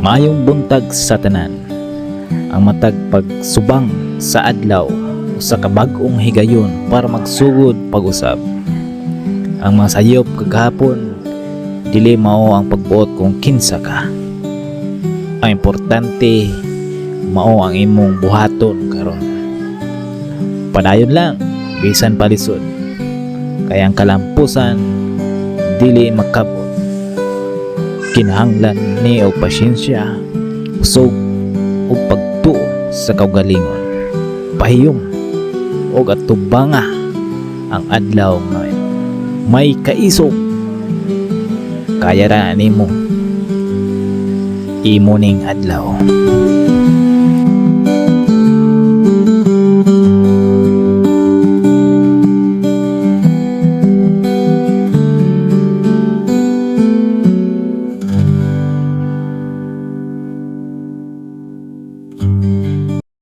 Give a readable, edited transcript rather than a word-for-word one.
Maayong buntag sa tanan. Ang matag pagsubang sa adlaw, usa ka bag-ong higayon para magsugod pag-usab. Ang mga sayop kagahapon dili mao ang pagbuot kung kinsa ka. Ang importante mao ang imong buhaton karon. Padayon lang bisan pa lisod. Kay ang kalampusan dili makabot. Kinahanglan ni og pasyensya, kusog ug pagtuo sa kaugalingon. Pahiyom og atubanga ang adlaw nga may kaisog. Kaya ra nimo. Imo ning adlaw.